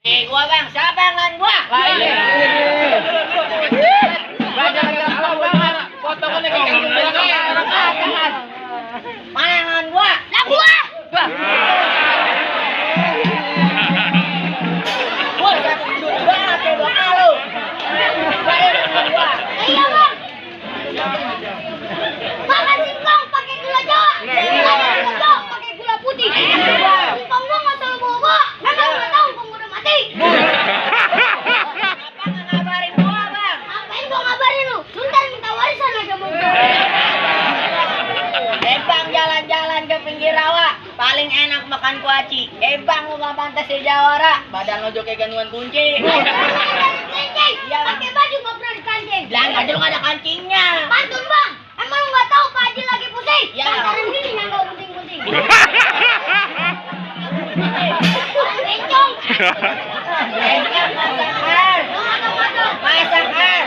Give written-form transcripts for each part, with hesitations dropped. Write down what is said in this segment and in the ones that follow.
Gua bang, siapa yang lawan gua? Mana yang lawan gua? Lah gua. Gua jatuh duduk banget ya gua kalau. Iya bang. Makan singkong pakai gula jawa. Gula jawa pakai gula putih. Singkong gua nggak selalu bobo. Emang nggak tahu gua udah mati. Kenapa nggak ngabarin gua bang? Ngapain gua ngabarin lu? Lu ntar minta warisan aja mau gua. Bang jalan-jalan ke pinggir rawa, paling enak makan kuaci. Bang lu nggak pantas di Jawara, badan lo kayak gantungan kunci. Iya, pakai baju nggak pernah dikancing. Bilang aja lu nggak ada kancingnya. Pantun bang, emang lu nggak tahu Pak Haji lagi pusing? Ya. Lantaran gini yang nggak pusing-pusing. Orang bencong. Masak air.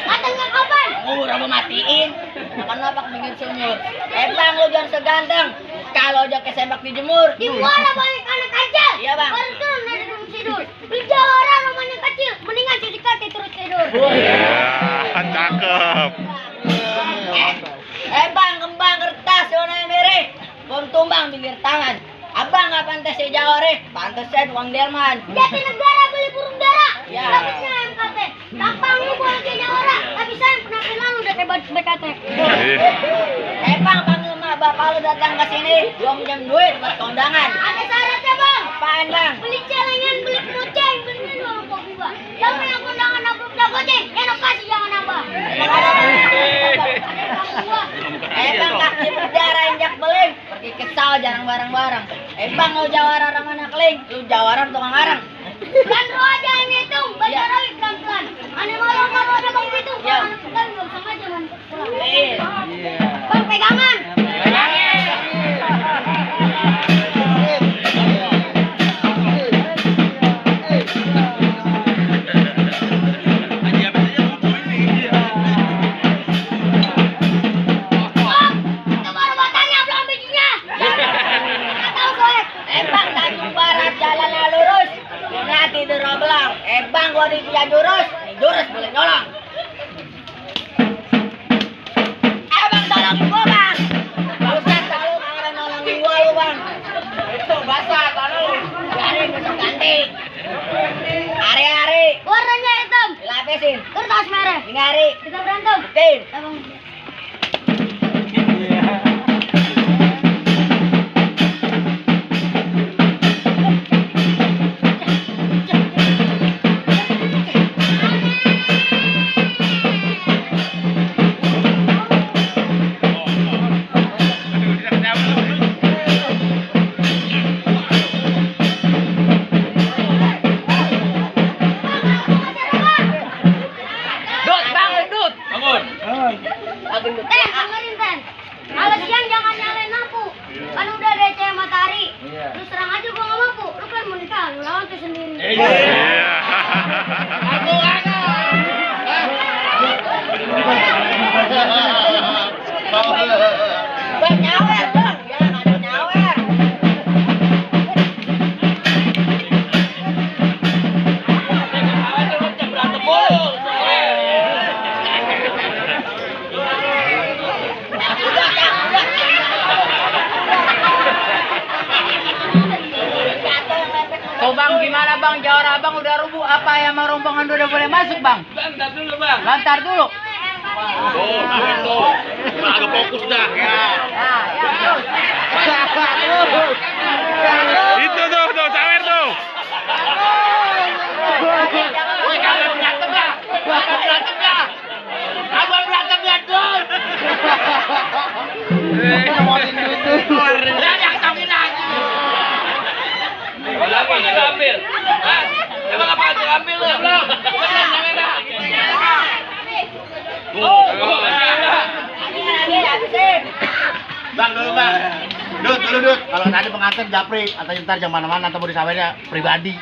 Matangnya kapan? Udah matiin. Makan apa bikin sumur. Bang lu jangan seganteng. Kalau udah kesembak dijemur. Di mana balik anak aja? Iya bang. Baru turun dari rumah tidur. Di Jawara rumahnya kecil. Mendingan CCTV terus tidur. Cakep. Bang kembang kertas warna merah. Bom tumbang pinggir tangan. Abang nggak pantas di Jawara, pantas saya tukang delman. Jati negara beli burung dara. Ya. Dapatnya MKT. Tampang lu boleh di Jawara, tapi saya penampilan udah kayak BKT. Bang panggil mak bapak lu datang ke sini, gua minjem duit buat kondangan. Ada syaratnya bang. Apaan bang? Beli celengan, beli goceng, belinya dua kopi bang. Yang punya kondangan nabrak goceng, enak kasih jangan nambah. Bang kaki berdarah injak beling, pergi ke sawah jarang bareng-bareng. Bang lu Jawara ramana keling, lu Jawara tukang arang. Kan lu aja yang hitung, baca rawit pelan-pelan. Aneh malu kalau ada bang hitung, kalau anak pegang belum sama aja bang pulang. Bang pegangan. Bang gua di dia jurus boleh nyolong. Bang tolongin gua bang. Bukan selalu kangen nolongin gua lu bang. Itu basah tanah lu. Biarin besok ganti. Hari-hari. Warnanya hitam. Dilapisin. Kertas merah. Ini hari. Kita berantem. Tim. Dengerin Ten. Kalau siang jangan nyalain lampu. Kan udah ada cahaya matahari. Terus terang aja gua nggak mampu. Lu kan mau nikah, lu lawan tuh sendiri. Bang nyawer bang, jangan ada nyawer. Bang, gimana bang? Jawara abang udah rubuh. Apa yang mau rombongan udah boleh masuk bang? Bang, ntar dulu bang. Lantar dulu. Tuh, sampai tuh. Agak fokus dah ya. Itu tuh, sawer tuh. Woi, kalian berantem ya? Abang berantem ya? Abang berantem ya, Dul? Lah, yang sambil lagi. Kenapa nggak ambil? Hah? Emang apa nggak ambil lu? Belum. Yang enak. Bang, dulu bang. Dut. Kalau tadi pengantin japri, atau ntar jam mana-mana, atau mau disawernya pribadi.